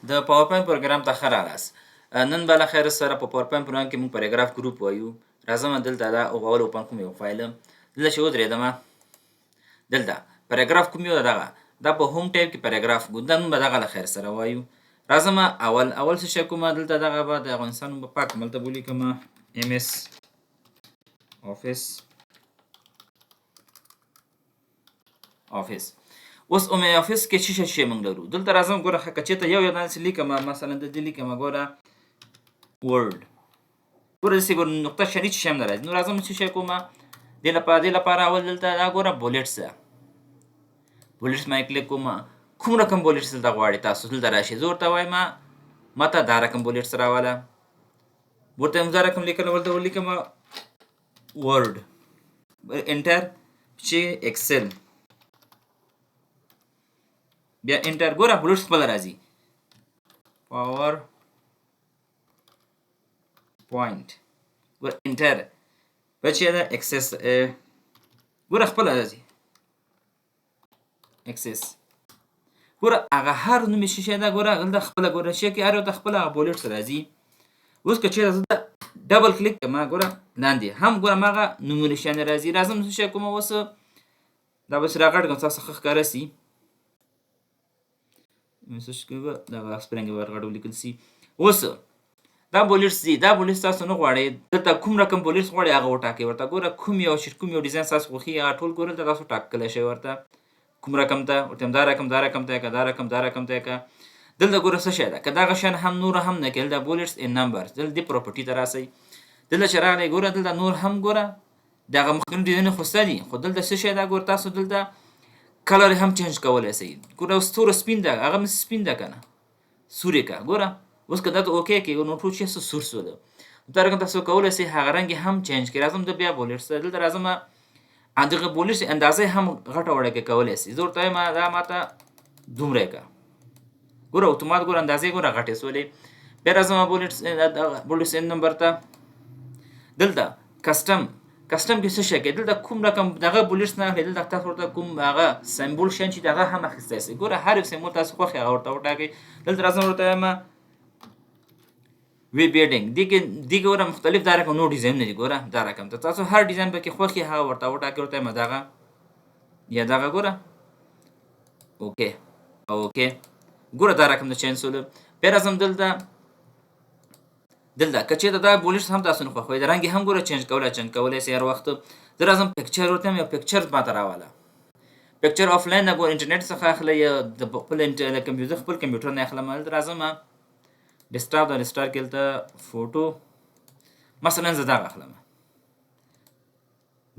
د پاورپوینټ پروګرام ته ښه راغلاست. نن به له خیره سره په پاورپوینټ پروګرام کې موږ پاراګراف ګروپ وایو. راځم دلته دا اول open کوم یو فایل، دلته چې ودرېدم، دلته پاراګراف کوم یو، دغه دا په home tab کې پاراګراف ګو، دا نوم به دغه له خیر سره وایو. راځم اول اول څه شی کوم، دلته دغه به د افغانستان نوم به پاک کوم، دلته به ولیکم MS Office Office. اوس اومې Office کې څه شی موږ لرو؟ دلته راځم، ګوره که چېرته یو یو داسې لیکم، مثلا دلته لیکم ګوره Word، ګوره داسې ګوره نقطه شی هېڅ شی هم نه راځي. نو راځم څه شی کوم، دې لپاره اول دلته دا ګوره bullets ده، bullets باندې کلیک کوم. کوم رقم bullets دلته غواړئ تاسو دلته راشي، زه ورته وایم ما ته دا رقم bullets راوله. ورته هم دا رقم لیکل، ورته ولیکم Word، enter چې Excel، بیا enter. ګوره bullets خپله راځي، PowerPoint، ګوره enter بچې ده Access، ګوره خپله راځي Access. ګوره هغه هر نوم یې څه شی ده، ګوره دلته خپله ګوره چې کې هر یو ته خپله هغه bullets راځي. اوس که چېرته زه double click کړم، ګوره لاندې هم ګوره هماغه نومونه شیان راځي. راځم څه شی کوم، اوس دا به راغټ کړم تاسو ښه ښکاره سي. دغه سپرنګ به غټ ولیکل سي. اوس دا bullets دي، دا bullets تاسو نه غواړئ، دلته کوم رقم bullets غواړئ هغه وټاکئ ورته. ګوره کوم یو چې کوم یو ډیزاین تاسو خوښېږي هغه ټول ګوره دلته تاسو ټاکلی شئ ورته کوم رقم ته ورته، دا رقم دا رقم ته که دا رقم دا رقم ته که. دلته ګوره څه شی ده، که دغه شیان هم نور هم نه کې، دلته bullets and numbers، دلته دې property ته راسئ. دلته چې راغلی ګوره دلته نور هم ګوره دغه مخکني ډیزاین خو شته دي، خو دلته څه شی ده، ګوره تاسو دلته color هم change کولی شئ. ګوره اوس توره سپین ده، هغه مې سپین ده که نه سور یې که. ګوره اوس که دا ته okay کې نو ټول شی څه سور سول. دا رقم تاسو کولی شئ هغه رنګ هم change کړئ. راځم د بیا bullets ته، دلته راځم دغه bullets اندازه هم غټه وړه کې کولی شئ. زه ورته وایم دا ماته دومره یې که، ګوره اتومات ګوره اندازې ګوره غټې سولې. بیا راځم bullets and number ته، دلته custom، custom کې څه شی کوي، دلته کوم رقم دغه bullets نه اخلي، دلته تاسو ورته کوم هغه symbol شیان چې هغه هم اخیستی شئ. ګوره هر یو symbol تاسو خوښ هغه ورته وټاکئ. دلته راځم ورته وایم web heading، دې کې ګوره مختلف دا رقم نور ډیزاینونه دي. ګوره دا رقم ته تاسو هر ډیزاین پکې خوښ یې هغه ورته وټاکئ، ورته وایم دغه یا دغه، ګوره okay okay، ګوره دا رقم د change سول. بیا راځم دلته، دلته که چېرته دا bullets هم تاسو نه خوښوئ، د رنګ هم ګوره change کولی شئ هر وخت. زه راځم picture ورته وایم یو picture ماته راوله، picture offline نه ګوره انټرنیټ څخه اخلئ یا د خپل کمپیوټر خپل کمپیوټر نه اخلم. دلته راځم desktop، د desktop کې دلته photo، مثلا زه دغه اخلم.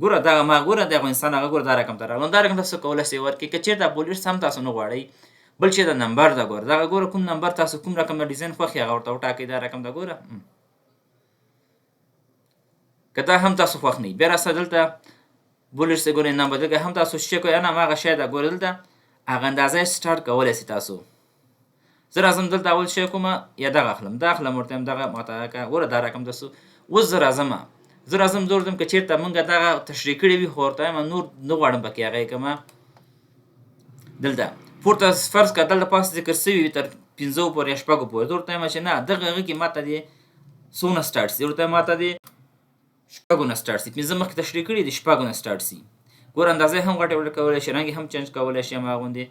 ګوره دغه ما ګوره د افغانستان هغه ګوره دا رقم ته راغلم. دا رقم تاسو کولی شئ ورکړئ. که چېرته bullets هم تاسو نه غواړئ، بل چې د number ده، ګوره دغه ګوره کوم number تاسو کوم رقم د ډیزاین خوښ یې هغه ورته وټاکئ. دا رقم ده، ګوره که دا هم تاسو خوښ نه، بیا راسه دلته bullets ګورئ number، دلته هم تاسو شی کوئ نه هماغه شی ده. ګوره دلته هغه اندازه سټارټ کولی شئ تاسو. زه راځم دلته اول شی کوم یا دغه اخلم، دا اخلم ورته وایم دغه ماته راکړه. ګوره دا رقم تاسو. اوس زه راځم زه ورته که چېرته مونږ دغه تشریح کړي وي خو ورته وایم نور نه غواړم پکې هغه یې کومه. دلته پورته فرض کړه دلته پاس ذکر سوي وي تر پنځو پورې یا شپږو پورې، زه ورته وایم چې نه دغه هغه کې ماته دې څو نه start سي، ورته ماته دې شپږو نه start سي، پنځه مخکې تشریح کړي دي شپږو نه start سي. ګوره اندازه هم غټه وړه کولی شي، رنګ هم change کولی شي هماغه غوندې.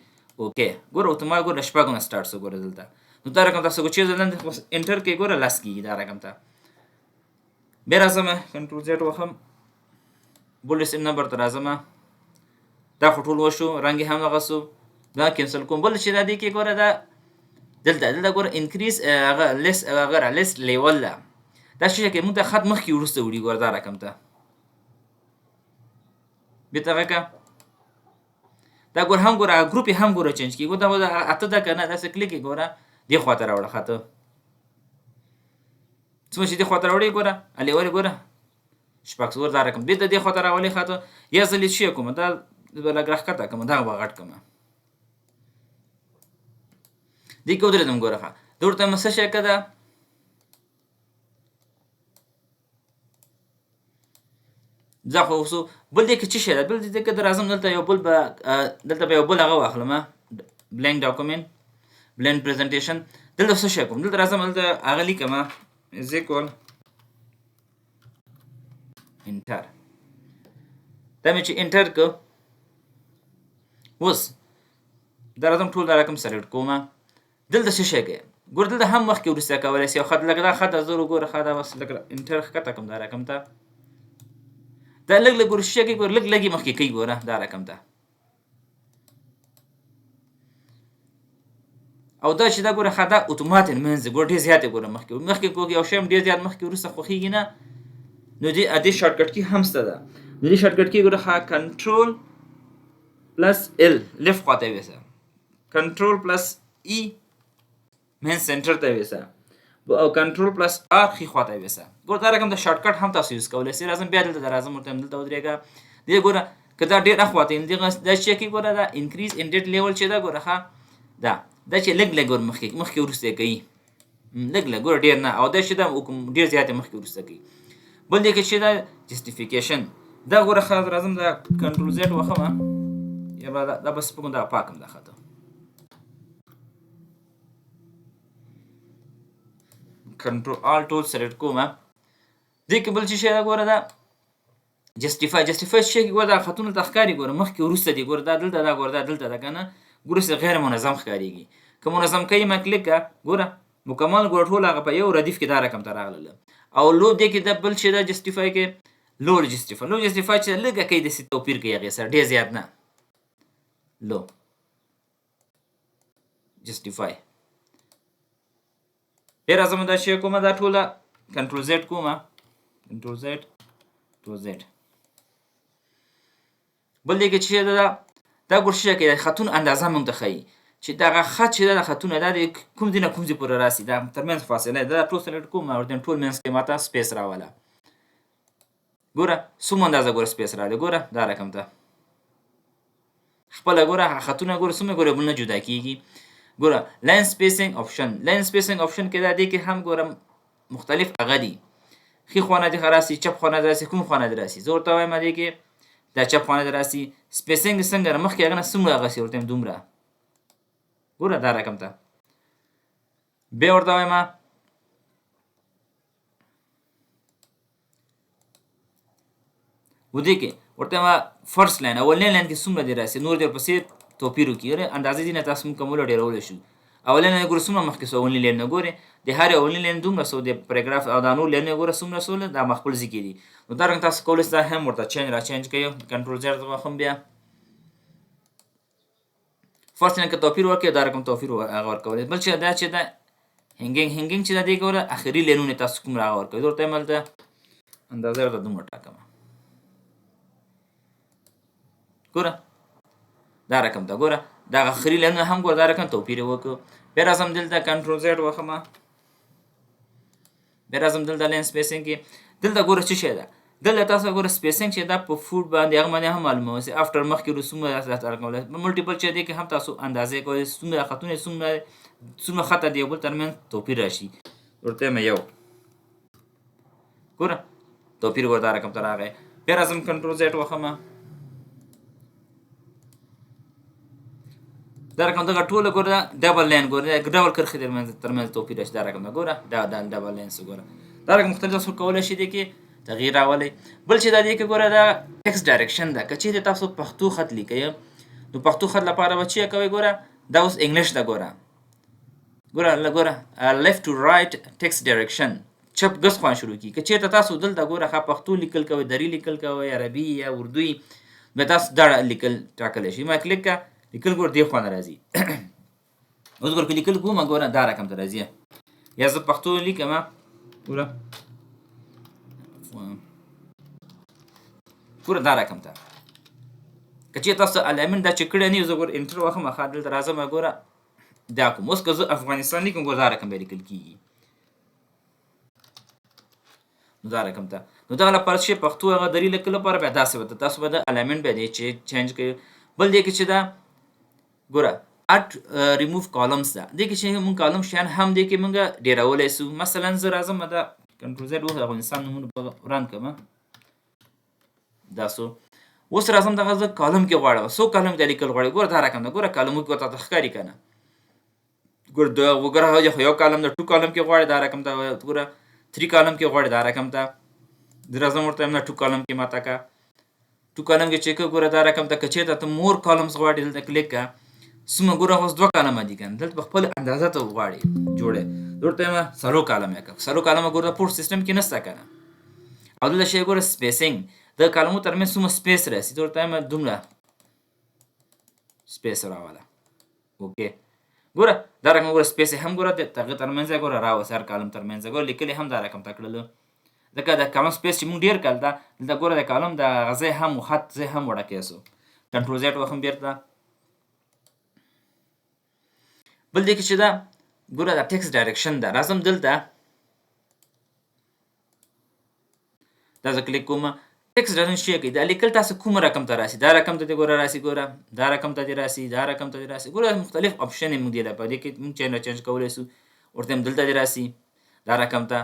okay ګوره اتومات ګوره شپږو نه start سو. ګوره دلته نو دا رقم تاسو چې لاندې enter کې ګوره لس کېږي دا رقم ته. بیا راځم control Z وهم، bullets number ته راځم، دا خو ټول وشو، رنګ هم هغه سو، دا cancel کوم. بل چې دا دې کې ګوره دا دلته ګوره increase هغه list هغه list level ده، دا څه کې موږ ته خط مخکې وروسته وړي. ګوره دا رقم ته بیرته هغه که دا ګوره هم ګوره group هم ګوره change کېږي. ګوره دا اته ده که نه، داسې کلیک یې ګوره دې خواته راوړه خط، څومره چې دې خواته راوړې ګوره لیول ګوره شپږ څلور دا رقم بیرته دې خواته راولې خط. یا زه لږ شی کوم، دا به لږ راښکته کړم، دغه به غټ کړم، دې کې ودرېدم. ګوره ښه دا ورته مې څه شی که ده دا خو اوس بل دې کې څه شی ده، بل دې کې د راځم دلته یو بل به دلته به یو بل هغه واخلم blank document. Blend presentation. دلته څه شی کوم؟ دلته راځم، دلته هغه لیکم is equal enter. دا مې چې enter که، اوس دا راځم ټول دا رقم select کوم. دلته څه شی کوي؟ ګوره، دلته هم مخکې وروسته کولی شي. او خط لکه دا خط زه وګوره، ښه دا بس لکه enter ښکته کوم دا رقم ته. دا لږ لږ ګوره څه شی کوي؟ ګوره، لږ لږ یې مخکې کوي. ګوره دا رقم ته. او دا چې دا ګوره ښه دا اتومات منځ ګوره ډېر زیات یې ګوره مخکې مخکې کوي. یو شی هم ډېر زیات مخکې وروسته خوښېږي نه. نو دې shortcut key هم شته ده. نو دې shortcut key ګوره ښه control plus L left خوا ته ویسه، control plus E main center ته ویسه، او control plus R ښي خوا ته ویسه. ګوره دا رقم د shortcut هم تاسو use کولی شئ. راځم بیا دلته راځم، ورته دلته ودرېږه. دې ګوره که دا ډېر اخوا ته دا چې کوي، ګوره دا increase indent level چې ده، ګوره ښه دا چې لږ لږ ور مخکې مخکې وروسته یې کوي، لږ لږ، ګوره ډېر نه. او دا چې دا حکم ډېر زیات یې مخکې وروسته کوي. بل دې کې چې دا justification دا ګوره ښه راځم دا control Z وخم، یا به دا بس په کوم دا پاکم دا خطا control alt ټول select کوم. دې کې بل څه شی ده؟ ګوره دا justify. Justify څه شی؟ ګوره دا خطونه ته ښکاري، ګوره مخکې وروسته دي. ګوره دا دلته دا، ګوره دا دلته ده که نه؟ ګوره څه غیر منظم ښکارېږي. که منظم کوي ما کلیک که، ګوره مکمل ګوره ټول هغه په یو ردیف کې دا رقم ته راغلله. او لو دې کې دا بل چې دا justify کې لو justify، لو justify چې لږه کوي داسې توپیر کوي هغې سره، ډېر زیات نه. لو justify بیا راځم دا شی کومه دا ټوله control Z کومه، control Z to Z. بل دې کې چې دا دا ګور شي کې خطونو اندازه مونږ ته ښیي چې دغه خط چې دا خطونه دا د کوم ځای نه کوم ځای پورې راسي، دا ترمنځ فاصله ده. دا ټول select کوم او ټول منځ کې ماته space راوله. ګوره څومره اندازه ګوره space راغلی. ګوره دا رقم ته خپله ګوره خطونه ګوره څومره ګوره بل نه جدا کیږي. ګوره line spacing option، line spacing option کې دا دې کې هم ګوره مختلف هغه دي. ښي خوا نه دې راسي، چپ خوا نه دې راسي، کوم خوا نه دې راسي. زه ورته وایم دې کې دا چپ خوا نه دې راسي. Spacing څنګه مخکې هغه نه څومره هغه سي، ورته وایم دومره. ګوره دا رقم ته بیا ورته وایم و دې کې ورته وایم first line، اولنی line کې څومره دې راسي، نور دې ورپسې توپیر وکړي. یعنې اندازې دې نه تاسو موږ کمولو ډېرولی شو. اولنی line ګوره څومره مخکې سو، اولنی line نه ګورې د هرې اولنی line دومره سو د پاراګراف، او دا نور line ګوره څومره سول، دا ما خپل ځای کې دي. نو دا رنګ تاسو کولی شئ دا هم ورته change را change کوي. Control Z وخم بیا first line کې توپیر ورکړي، دا رقم توپیر هغه ورکولی. بل چې دا چې دا hanging، hanging چې دا دی ګوره اخري line ونه تاسو کوم راغه ورکوي. زه ورته وایم هلته اندازه ورته دومره ټاکم. ګوره دا رقم ته ګوره دا اخري line ونه هم ګوره دا رقم توپیر یې وکړو. بیا راځم دلته control Z وخم، بیا راځم دلته line spacing کې. دلته ګوره څه شی ده، دلته تاسو ګوره spacing چې دا په فوټ باندې هغه باندې هم معلومه اوسي. After مخکې وروسته څومره تاسو راته کولی شئ. Multiple چې دې کې هم تاسو اندازې کولی شئ، څومره خطونه څومره خطه د یو بل ترمنځ توپیر راشي. ورته وایم یو، ګوره توپیر ګوره دا رقم ته راغی. بیا راځم control Z وخم، دا رقم دغه ټوله ګوره double line، ګوره double کرښې ترمنځ توپیر راشي. دا رقم ده ګوره دا double line څه ګوره دا رقم مختلف تاسو کولی شئ دې کې تغییر راولئ. بل چې دا دې کې ګوره دا text direction ده. که چیرې تاسو پښتو خط لیکئ نو پښتو خط لپاره به چې کوئ، ګوره دا اوس English ده. ګوره ګوره ګوره left to right text direction چپ ګس خوا شروع کړي. که چیرته تاسو دلته ګوره ښه پښتو لیکل کوئ، دري لیکل کوئ، عربي یا اردو، بیا تاسو دا لیکل ټاکلی شئ. ما کلیک کړه، لیکل ګوره دې خوا نه راځي. اوس ګوره که لیکل کوم ګوره دا رقم ته راځي. یا زه پښتو لیکم ګوره ګوره دا رقم ته. که چیرې تاسو alignment دا چې کړی نه وي، زه ګوره enter وهم، ښه دلته راځم ګوره دا کوم. اوس که زه افغانستان لیکم ګوره دا رقم بیا لیکل کېږي. نو دا رقم ته. نو دغه لپاره چې پښتو هغه دري لیکلو لپاره بیا داسې به تاسو به د alignment بیا دی چې change کوي. بل دې کې چې دا ګوره اټ ریموو کالمز ده، دې کې چې موږ column شیان هم دې کې موږ ډېرولی سو. مثلا زه راځم دا control Z وخت افغانستان نومونه به وران کړم دا سو. اوس راځم دغه زه column کې غواړم، څو column ته لیکل غواړم. ګوره دا رقم ده، ګوره column کې ورته ښکاري که نه. ګور د وګوره یو کالم د 2 کالم کې غواړي دا رقم ته، ګوره 3 کالم کې غواړي دا رقم ته. زه راځم ورته وایم 2 کالم کې ماته که 2 کالم کې چې که ګوره دا رقم ته، که چېرته ته more columns غواړې دلته کلیک که، څومره ګوره اوس 2 کالمه دي که نه، دلته په خپل اندازه ته غواړې جوړې. زه ورته وایم 4 کالمه یې که، 4 کالمه ګوره پورت سیستم کې نشته که نه. او دلته شی ګوره spacing د کالمو ترمنځ څومره space راسي، زه ورته وایم دومره space راوله. okay ګوره دا رقم ګوره space هم ګوره د هغه ترمنځ ګوره راوست، هر کالم ترمنځ ګوره لیکلی هم دا رقم ته کړلو، ځکه د کالم space چې موږ ډېر کړل دا دلته ګوره د کالم د هغه ځای هم خط ځای هم وړکی سو. control Z وهم بیرته. بل دې کې چې ده ګوره دا text direction ده، راځم دلته دا زه کلیک کوم. text direction شي کوي دا لیکل تاسو کوم رقم ته راسي، دا رقم ته دې ګوره راسي، ګوره دا رقم ته دې راسي، دا رقم ته دې راسي. ګوره مختلف option یې موږ دې لپاره دې کې موږ change change کولی سو. ورته هم دلته دې راسي دا رقم ته،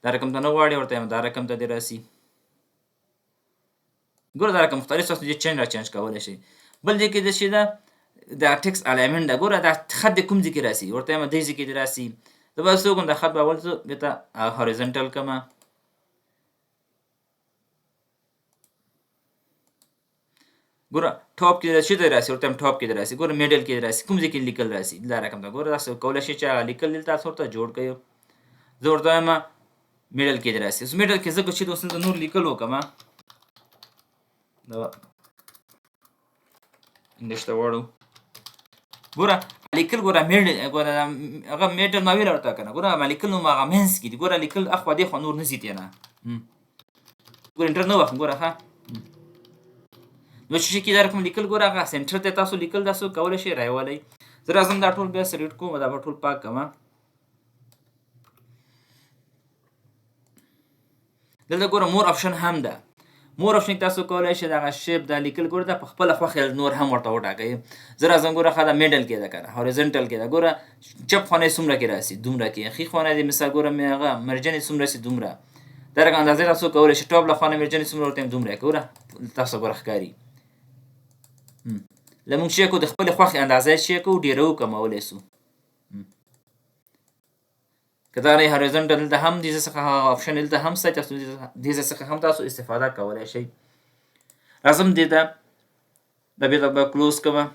دا رقم ته نه غواړي ورته هم دا رقم ته دې راسي. ګوره دا رقم مختلف تاسو دې change را change کولی شئ. بل دې کې د شي ده دا text alignment ده، ګوره دا خط دې کوم ځای کې راسي، ورته هم دې ځای کې دې راسي. زه به څه وکړم، دا خط به اول زه بیرته horizontal کړم. ګوره top کې راسي دی راسي، ورته هم top کې دی راسي، ګوره middle کې دی راسي، کوم ځای کې لیکل راسي دا رقم ده. ګوره تاسو کولی شئ چې هغه لیکل دلته تاسو ورته جوړ کړئ. زه ورته وایم middle کې دی راسي. اوس middle کې ځکه چې اوس دلته نور لیکل وکړم، دا English ته واړو. ګوره لیکل ګوره middle، ګوره هغه middle ما ویل ورته که نه، ګوره ما لیکل نو هغه منځ کې دي. ګوره لیکل اخوا دې خوا نور نه ځي ترې نه. ګوره enter نه وهم، ګوره ښه نو چې کې دا رقم لیکل ګوره هغه center ته تاسو لیکل تاسو کولی شئ راولئ. زه راځم دا ټول بیا select کوم، دا به ټول پاک کړم. دلته ګوره more option هم ده، more option کې تاسو کولی شئ دغه shape دا لیکل ګوره دا په خپله خوښه نور هم ورته وټاکئ. زه راځم ګوره ښه دا middle کې ده که نه، horizontal کې ده. ګوره چپ خوا نه یې څومره کې راسي دومره کې، ښي خوا نه دې مثال ګوره مې هغه margin یې څومره سي دومره، دا رقم اندازې تاسو کولی شئ. top له خوا نه margin یې څومره ورته دومره کې، ګوره تاسو ګوره ښکاري. له موږ چې کو د خپلې خوښې اندازه چې کو ډېرو کمولی سو. که دا نه horizontal دلته هم دې ځای څخه هغه option دلته هم شته، تاسو دې ځای څخه هم تاسو استفاده کولی شئ. راځم دې ته دا بېرته به close کړم.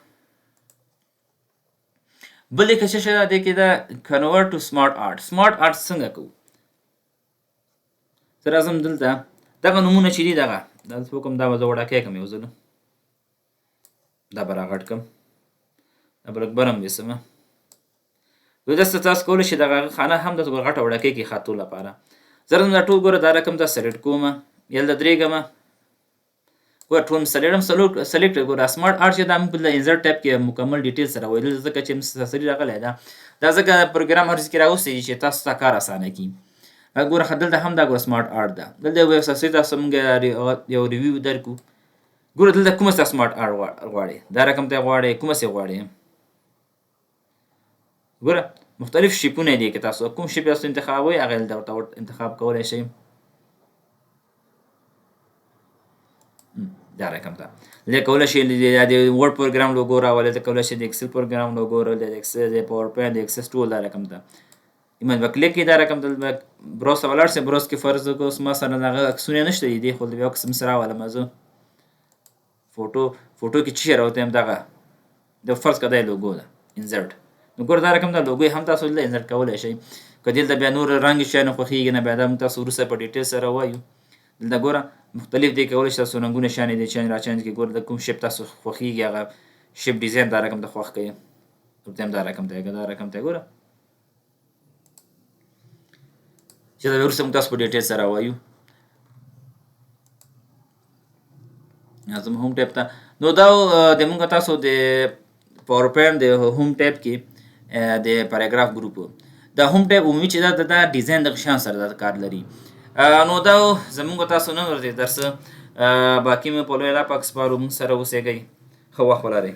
بل دې کې څه شی ده، دې کې ده convert to SmartArt. SmartArt څنګه کوو؟ زه راځم دلته دغه نمونه چې دي دغه دا څه وکړم، دا به زه وړاکی کړم یو ځل، دا به راغټ کړم، دا به لږ برم ویسم. نو داسې تاسو کولی شئ دغه خانه هم داسې غټه وړاکی کړئ خطو لپاره. زه راځم دا ټول ګوره دا رقم ته select کوم، یلته درېږم، ګوره ټول مې select هم select کړل. ګوره SmartArt چې دا موږ په insert tab کې مکمل detail سره ویل، ځکه چې سرسري راغلی ده، دا ځکه پروګرام هر ځای کې راوستی چې تاسو ته کار اسانه کړي. ګوره دلته هم دا ګوره SmartArt ده، دلته یو سرسري تاسو موږ یو review درکړو. ګوره دلته کومه ستا SmartArt غواړې، دا رقم ته غواړې، کومه څه غواړې. ګوره مختلف shape ونه دي، که تاسو کوم shape تاسو انتخابوئ هغه دلته ورته انتخاب کولی شئ. دا رقم ته دلته کولی شئ د Word پروګرام logo راولئ، دلته کولی شئ د Excel پروګرام لوګو راولئ، د Excel، د PowerPoint، د Access ټول دا رقم ته ایمن به کلیک کړئ. دا رقم ته به browse ته ولاړ شئ، browse کې فرض کړو اوس ما سره دغه عکسونه نشته دي، خو یو عکس مې سره راولم زه فوټو کې چې شی راوتی یم دغه د فرض کړه دا لوګو ده insert. نو ګوره دا رقم دا لوګو هم تاسو دلته insert کولی شئ. که دلته بیا نور رنګ شیان خوښېږي نه، بیا دا موږ تاسو وروسته په detail سره وایو. دلته ګوره مختلف دی، کولی شئ تاسو رنګونه شیان دي change را change کړئ. ګوره د کوم shape تاسو خوښېږي هغه shape design دا رقم ته خوښ کړئ، ورته هم دا رقم ته، دا رقم ته ګوره چې دا وروسته موږ تاسو په detail سره وایو. راځم home tab ته. نو دا د موږ تاسو د PowerPoint د home tab کې د paragraph group د home tab عمومي چې دا design دغه شان سره دا کار لري. نو دا زموږ تاسو نن ورځې درس، باقي مې په لوی الله پاک سپارو، موږ سره اوسېږئ، ښه وخت ولرئ.